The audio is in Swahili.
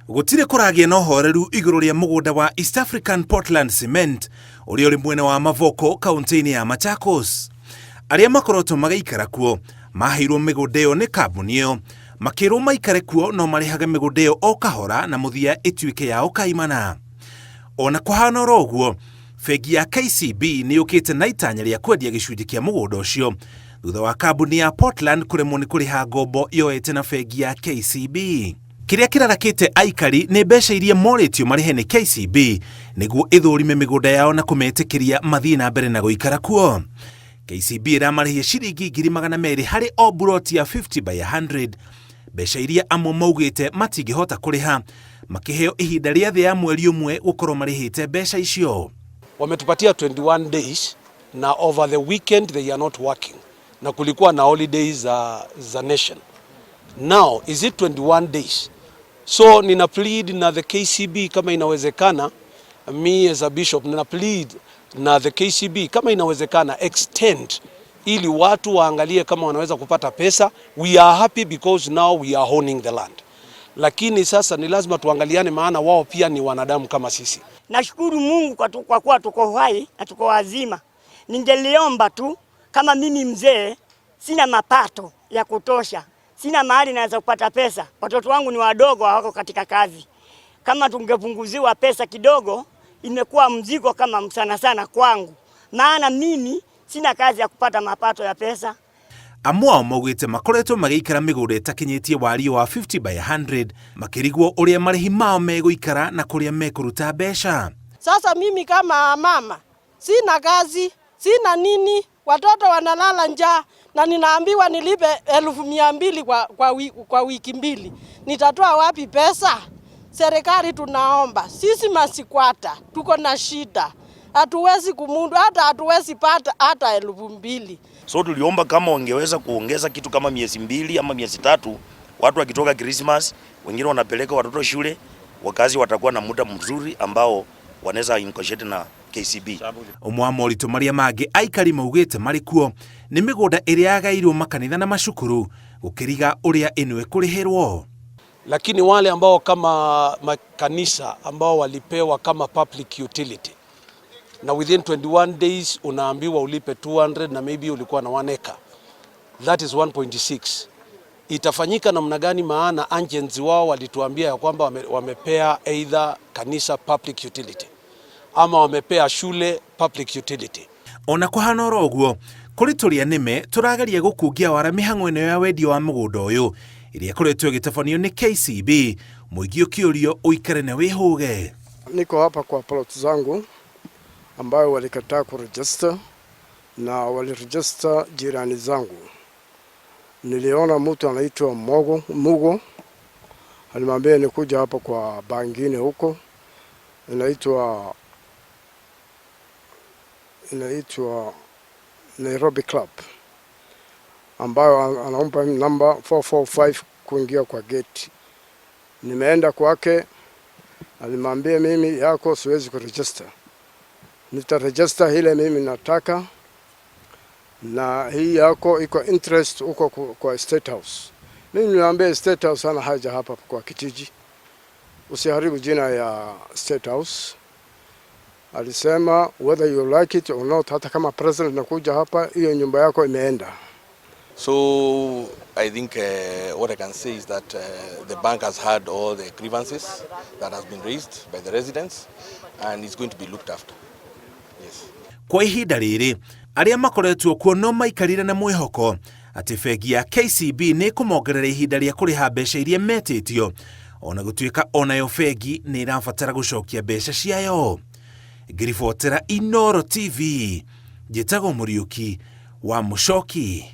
Gũtirĩ kũragĩa na ũhoreru igũrũ rĩa mũgũnda wa East African Portland Cement ũrĩa ũrĩ mwena wa Mavoko kaunti-inĩ ya Machakos. Arĩa makoretwo magĩikara kuo maheirwo mĩgũnda ĩyo nĩ kambuni ĩyo makĩrwo maikare kuo no marĩhage mĩgũnda ĩyo o kahora na mũthia ĩtuĩke yao kaimana. Ona kũhana oro ũguo, bengi ya KCB nĩ yũkĩte na itanya rĩa kwendia gĩcunjĩ kĩa mũgũnda ũcio thutha wa kambuni ya Portland kũremwo nĩ kũrĩha ngombo yoete na bengi ya KCB. Kĩrĩa kĩrarakĩte aikari nĩ mbeca iria morĩtio marĩhe nĩ KCB nĩguo ĩthũrime mĩgũnda yao na kũmetĩkĩria mathiĩ na mbere na gũikara kuo. KCB ĩramarĩhia ciringi 200,000 harĩ o buroti ya 50 by 100, mbeca iria amwe maugĩte matingĩhota kũrĩha, makĩheo ihinda rĩa thĩ ya mweri ũmwe gũkorwo marĩhĩte mbeca icio. Wametupatia 21 days na over the weekend they are not working, na kulikuwa na holidays za nation. Now is it 21 days? So nina plead na the KCB kama inawezekana, me as a bishop nina plead na the KCB kama inawezekana extend ili watu waangalie kama wanaweza kupata pesa. We are happy because now we are owning the land. Lakini sasa ni lazima tuangaliane, maana wao pia ni wanadamu kama sisi. Nashukuru Mungu kwa kuwa tuko hai na tuko wazima. Ningeliomba tu kama mimi mzee sina mapato ya kutosha, sina mahali naweza kupata pesa, watoto wangu ni wadogo, hawako katika kazi. Kama tungepunguziwa pesa kidogo, imekuwa mzigo kama sana sana kwangu, maana mimi sina kazi ya kupata mapato ya pesa. Amwe ao maugĩte makoretwo magĩikara mĩgũnda ĩtakinyĩtie wariĩ wa 50 by 100 makĩrigwo ũrĩa marĩhi mao megũikara na kũrĩa mekũruta mbeca. Sasa mimi kama mama sina kazi, sina nini, watoto wanalala njaa na ninaambiwa nilipe 200,000 kwa wiki mbili. Nitatoa wapi pesa? Serikali tunaomba, sisi masquatter tuko na shida, hatuwezi kumudu, hata hatuwezi pata hata 2,000. So tuliomba kama wangeweza kuongeza kitu kama miezi 2 ama miezi 3, watu wakitoka Christmas, wengine wanapeleka watoto shule, wakazi watakuwa na muda mzuri ambao wanaweza negotiate na KCB. Ũmwe wa moritũ marĩa mangĩ aikari maugĩte marĩ kuo nĩ mĩgũnda ĩrĩa yagairwo makanitha na macukuru gũkĩriga ũrĩa ĩno ĩkũrĩhĩrwo. Lakini wale ambao kama makanisa ambao walipewa kama public utility na within 21 days unaambiwa ulipe 200 na maybe ulikuwa na 1 acre, that is 1.6. Itafanyika namna gani? Maana agents wao walituambia ya kwamba wamepea either kanisa public utility ama wamepea shule public utility. Ona kũhana oro ũguo, kũrĩ tũrĩa nĩme tũrageria gũkungia wara mĩhang'o ĩno ya wendia wa mũgũnda ũyũ ĩrĩa ĩkoretwo ĩgĩtabanio nĩ KCB, mũingĩ ũkĩũrio ũikare na wĩhũge. Niko hapa kwa plot zangu ambayo walikataa kuregister na waliregister jirani zangu. Niliona mtu anaitwa Mogo, Mugo alimwambia nikuja hapa kwa bangine huko inaitwa Nairobi Club ambayo anaomba namba 445 kuingia kwa gate. Nimeenda kwake, alimwambia mimi yako siwezi kuregister, nitaregister ile mimi nataka, na hii yako iko interest huko kwa State House. Mimi nilimwambia State House hana haja hapa kwa kijiji, usiharibu jina ya State House. Alisema whether you like it or not, hata kama president nakuja hapa, hiyo nyumba yako imeenda. So I think what I can say is that the bank has heard all the grievances that has been raised by the residents and it's going to be looked after. Yes. Kwa ihinda rĩrĩ arĩa makoretwo kuo no maikarire na mwĩhoko atĩ bengi ya KCB nĩ ĩkũmongerera ihinda rĩa kũrĩha mbeca iria metĩtio, ona gũtuĩka onayo bengi nĩ ĩrabatara gũcokia mbeca ciayo. Ngĩribotera Inooro TV, njĩtagwo Mũriũki wa Mũcoki.